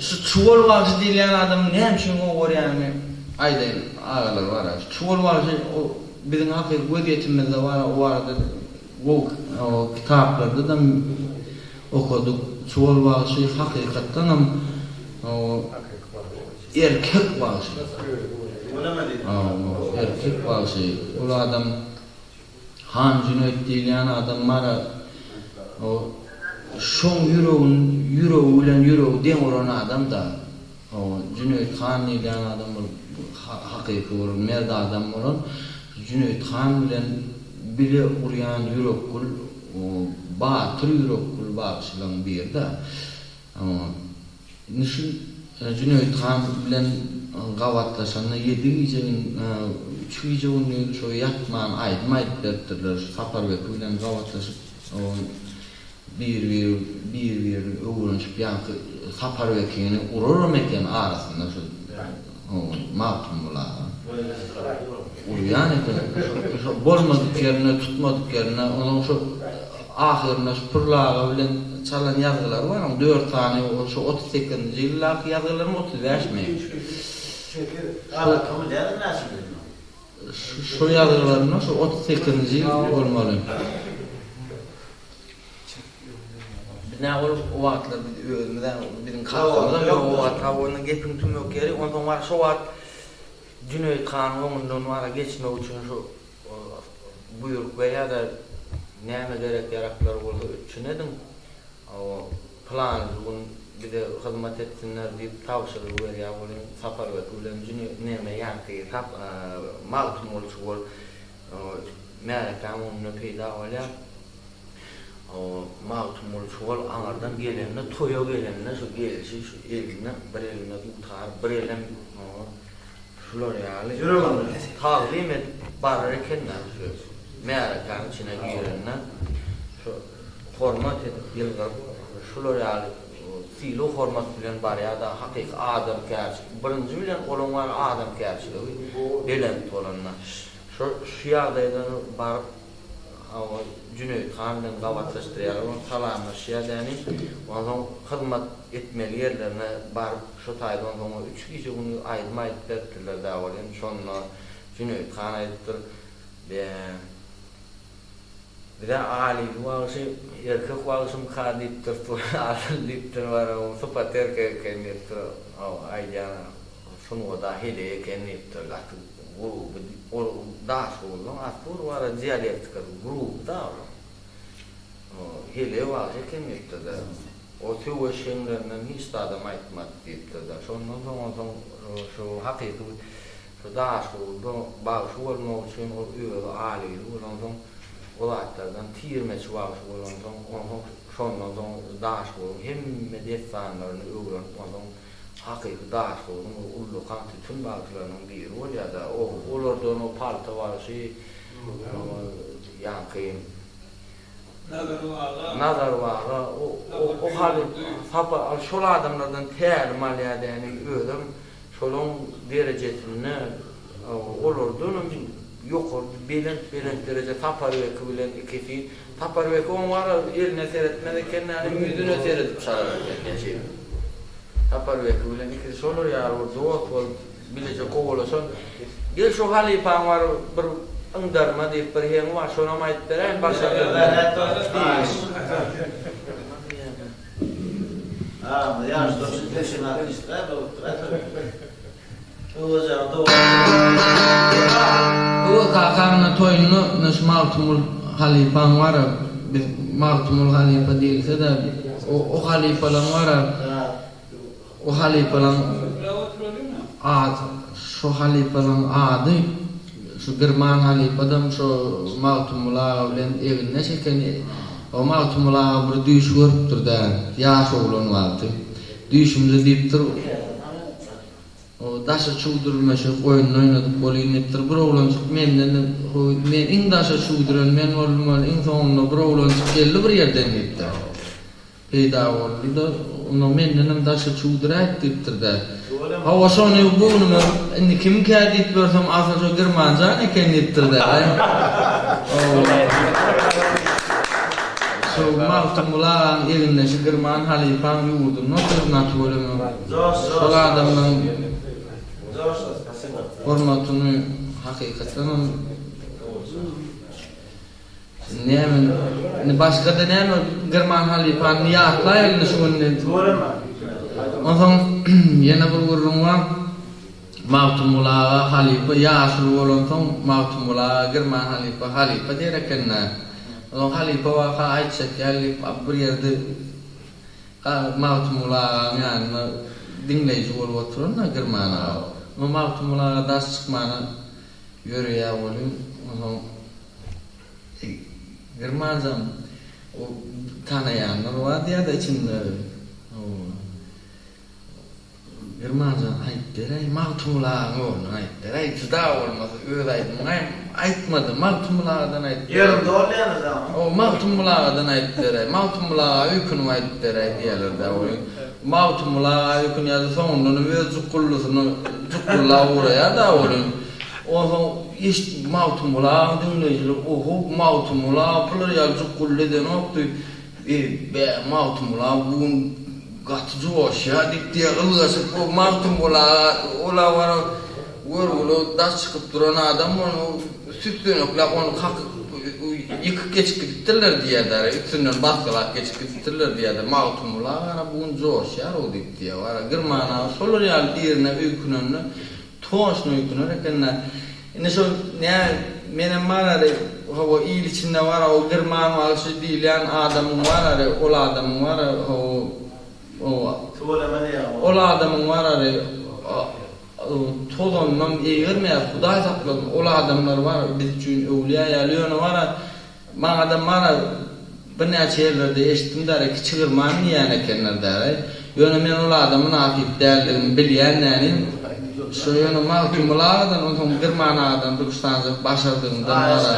Şu çuwal bagşy diýilýän adamy näme üçin gowy görýänimi aýdaýyn agalar bara. Şu çuwal bagşy o biziň hakyky gözýetimimizde bara o barada gowy kitaplardadam okadyk. Çuwal bagşy hakykatdanam erkek bagşy. Erkek bagşy. Ol adam Han Jüneýt diýilýän adam bar-a, o şoň ýüregini, ýüregi bilen ýüregi deň uran adam-da. O Jüneýt han diýilýän adam bir hakyky bir mert adam bolan. Jüneýt han bilen bile urýan ýürekgül, batyr ýürekgül bagşylaryň biri-de. Indi şu Jüneýit han bilen gabatlaşanda ýedi gije üç gije gündiz şo ýatman aýdym aýdyp beripdirler. Şu Saparbeki bilen gabatlaşyp bir-bir bir-birini öwrenişip ýaňky Saparbekini uraram eken arasynda şu Magtymguly aga. Urýan eken. Şo bolmadyk ýerinde tutmadyk ýerinde onuň şo Ahyrynda şu Pürli aga bilen çalan ýazgylary bar oň dört sany ol şu 38-nji ýyldaky ýazgylarymy 35 mi? Şu ýazgylarynda şu 38-nji ýyl bolmaly. Biz nä ol wagtlar biz özümiz biziň kakamyzam ýok o wagt ha onuň gepiň tümek ýeri onsoň bar şo wagt Jüneýit hanyň öňünden bara geçmek üçin şu Buýruk berýär-de, näme gerek-ýaraklar bolsa üpjün ediň, pylanjy gün bize hyzmat etsinler diýip tabşyrygy berýär welin, Saparbeki bilen Jüneýt neme ýaňky Magtymguly çuwal märekäň öňünde peýda bolýar. Magtymguly çuwal aňyrdan gelende, toýa gelende şu gelşi şu elinde bir elinde dutar, bir elem Şular ýaly tagzym edip barar eken-dä şu märekäň içine girende şu hormat edip ýylgyryp şular ýaly sylag-hormat bilen barýar-da hakyky adamkärçilik birinji bilen olaň bar adamkärçiligi belent bolanda şu şu ýagdaýdan baryp Hawa, Jüneýit han bilen gabatlaşdyrýarlar, ony salamlaşýar däni. Onsoň hyzmat etmeli ýerlerine baryp, şo taýda onsoň üç gije-gündiz aýdym aýdyp beripdirler dä welin, şonda Jüneýit han aýdypdyr, Be, biz-ä Alyly bagşy, erkek bagşymyka diýipdiris, asyl diýipdir, baram sypaty erkek eken diýipdir, hawa, aýdýan Sungada heleý eken diýipdir, gaty gruby ol Daşoguzdan asly bir bara dialektikasy gruby da onuň. Heleý bagşy eken diýipdir-de. O söweş heňlerinden hiç zadam aýtmady diýipdir-de. Şondan soň onsoň şu hakyky şu Daşoguzda bagşy bolmak üçin ol özi alyly bolansoň o zatlardan tirmeçi bagşy bolansoň onsoň şondan soň Daşoguzyň hemme dessanlaryny öwrenip onsoň Hakyky Daşoguzyň bir ullakan sütün bagşylarynyň biri bolýar-da. Olardan o Palta bagşy, ýaňky Nazar baga, o haly Sapa şol adamlardan tälim alýar däni özem şolaň derejesinde olardanam ýokary belent belent dereje Saparbeki bilen ikisi Saparbeki oň wara eline seretmez eken däni ýüzüne seredip çalar eken neşe. Saparbeki bilen ikisi şolar ýaly bir dost bolup bileje kowalaşan. Gel şu halypaň bar bir yňdarma diýip bir heňi bar şonam aýdyp beräýin Öwez kakaňyň toýunda ine şu Magtymgul halypaň bar-a, biz Magtymgul halypa diýilse-de, o halypalaň bar-a, o halypalaň ady, şo halypalaň ady, şu Girman halypadam şo Magtymguly aga bilen egindeş ekeni. O Magtymguly aga bir düýş görüpdir-dä, ýaş oglan wagty. Düýşümde diýipdir, o daşa çüwdürilmeşek oýnuny oýnadyk welin diýipdir, bir oglanjyk menden men iň daşa çüwdüren men boldum welin iň soňunda bir oglanjyk geldi bir ýerden diýipdir. Peýda boldy-da, onda mendenem daşa çüwdüräýt diýipdir-dä. Hawa şony göwnüme indi kimkä diýip ýörsem asyl şo Girmanjan eken diýipdir-dä. Şu Magtymguly agaň egindeşi Girman halypaň ýurdunda oturyn tüweleme. Şol adamlaň hormatyny hakykatdanam näme indi başgada näme Girman halypany ýatlaýaly indi şu gün. Onsoň ýene bir gürrüň bar. Magtymguly aga halypa ýaşuly bolansoň Magtymguly aga Girman halypa halypa diýer eken-dä. Onsoň halypa waka aýtjak ýaly diýip bir ýerde Magtymguly agaň ýanynda diňleýji bolup oturan-da Girman aga. Onsoň Magtymguly aga daş çykmana ýöreýär welin onsoň Girmanjan o tanaýanlar bar diýýär-de içinde. Girmanjan aýyp beräý Magtymguly agaň öňünden aýyp beräý juda bolmasa öz aýdymyňy aýtmady Magtymguly agadan aýyp beräý. Ýerim dolýany dagy. Hawa Magtymguly agadan aýyp beräý Magtymguly aga öýkünip aýdyp beräý diýýärler dä oýun Magtymguly aga öýkünýärde soňundanam öz jukgullysyny jukgullap ugraýar da oýun onsoň eşit Magtymguly agaň diňleýjileri ohow Magtymguly aga bular ýaly jukgully edenokdy Eý, bä, Magtymguly aga bu gün gaty joşýar diýip diýýär, ylgaşyp bu Magtymguly aga ol-a bara görgüli daş çykyp duran adam ony süssenekläp ony kakyp ýykyp geçip gidipdirler diýýär-dä, üstünden basgylap geçip gidipdirler diýýär-de, Magtymguly aga gara bu gün joşýar-ow diýip diýýär. Bara Girman aga şolar ýaly birine öýkünende Toşny öýküner eken-dä. Indi şol nä, menem bar-ary, hawa, il içinde bar-a, o Girman bagşy diýilýän adamyň bar-ary, ol adamyň bar-a, hawa, o. Tüweleme diýýän Ol adamyň bar-ary, tozanynam eýgermeýär, Hudaý saklasyn, ol adamlar bar, biz üçin öwlüýä ýaly, ýöne bar-a, Maňada mara birnäçe ýerlerde eşitdim däre kiçi gyrman diýýän ekenler däre. Ýöne men ol adam mynasyp däldigimi bilýän dänim. Şo ýöne Magtymguly agadan onsoň Girman agadan bir üç sanjak başardygymdan mara.